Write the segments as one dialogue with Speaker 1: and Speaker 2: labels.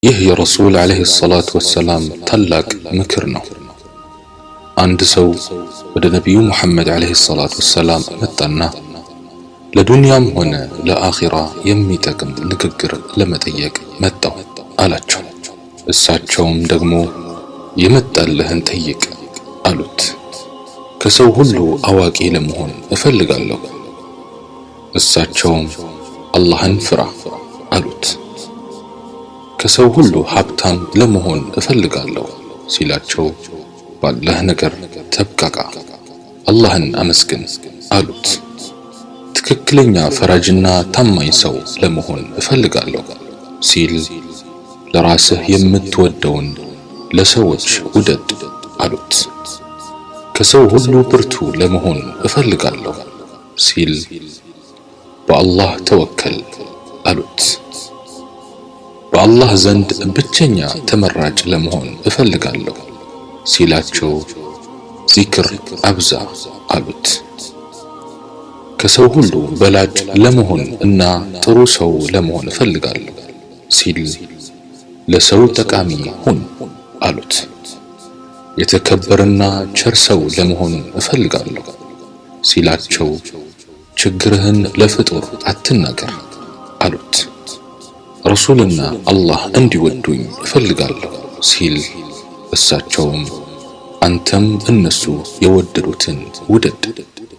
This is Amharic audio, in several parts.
Speaker 1: ይህ የረሱል ዓለይሂ ሰላቱ ወሰላም ታላቅ ምክር ነው። አንድ ሰው ወደ ነቢዩ ሙሐመድ ዓለይሂ ሰላቱ ወሰላም መጣና ለዱንያም ሆነ ለአኺራ የሚጠቅም ንግግር ለመጠየቅ መጣው አላቸው። እሳቸውም ደግሞ የመጣልህን ጠይቅ አሉት። ከሰው ሁሉ አዋቂ ለመሆን እፈልጋለሁ። እሳቸውም አላህን ፍራ አሉት። ከሰው ሁሉ ሀብታም ለመሆን እፈልጋለሁ ሲላቸው ባለህ ነገር ተብቃቃ፣ አላህን አመስግን አሉት። ትክክለኛ ፈራጅና ታማኝ ሰው ለመሆን እፈልጋለሁ ሲል ለራስህ የምትወደውን ለሰዎች ውደድ አሉት። ከሰው ሁሉ ብርቱ ለመሆን እፈልጋለሁ ሲል በአላህ ተወከል አሉት። በአላህ ዘንድ ብቸኛ ተመራጭ ለመሆን እፈልጋለሁ ሲላቸው ዚክር አብዛ አሉት። ከሰው ሁሉ በላጭ ለመሆን እና ጥሩ ሰው ለመሆን እፈልጋለሁ ሲል ለሰው ጠቃሚ ሁን አሉት። የተከበረና ቸር ሰው ለመሆን እፈልጋለሁ ሲላቸው ችግርህን ለፍጡር አትናገር አሉት። ረሱልና አላህ እንዲወዱኝ እፈልጋለሁ ሲል እሳቸውም አንተም እነሱ የወደዱትን ውደድ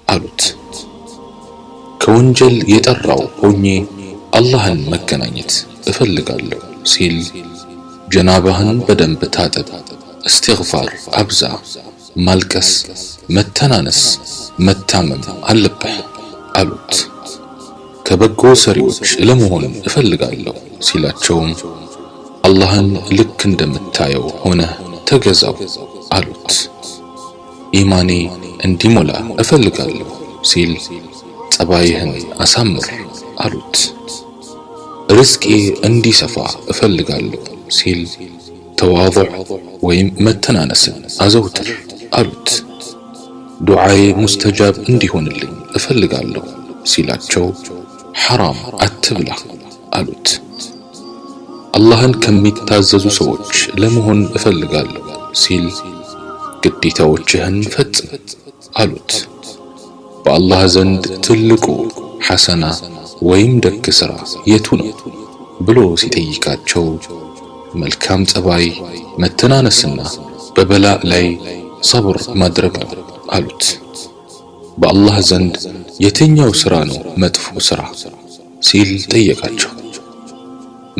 Speaker 1: አሉት። ከወንጀል የጠራው ሆኜ አላህን መገናኘት እፈልጋለሁ ሲል ጀናባህን በደንብ ታጠብ፣ እስትግፋር አብዛ፣ ማልቀስ፣ መተናነስ፣ መታመም አለብህ አሉት። ከበጎ ሰሪዎች ለመሆን እፈልጋለሁ ሲላቸውም አላህን ልክ እንደምታየው ሆነህ ተገዛው አሉት። ኢማኔ እንዲሞላ እፈልጋለሁ ሲል ጸባይህን አሳምር አሉት። ርዝቄ እንዲሰፋ እፈልጋለሁ ሲል ተዋዱዕ ወይም መተናነስን አዘውትር አሉት። ዱዓዬ ሙስተጃብ እንዲሆንልኝ እፈልጋለሁ ሲላቸው ሐራም አትብላ አሉት። አላህን ከሚታዘዙ ሰዎች ለመሆን እፈልጋለሁ ሲል ግዴታዎችህን ፈጽም አሉት። በአላህ ዘንድ ትልቁ ሐሰና ወይም ደግ ሥራ የቱ ነው ብሎ ሲጠይቃቸው መልካም ጸባይ፣ መተናነስና በበላእ ላይ ሰብር ማድረግ ነው አሉት። በአላህ ዘንድ የትኛው ሥራ ነው መጥፎ ሥራ ሲል ጠየቃቸው።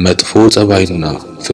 Speaker 1: መጥፎ ጸባይና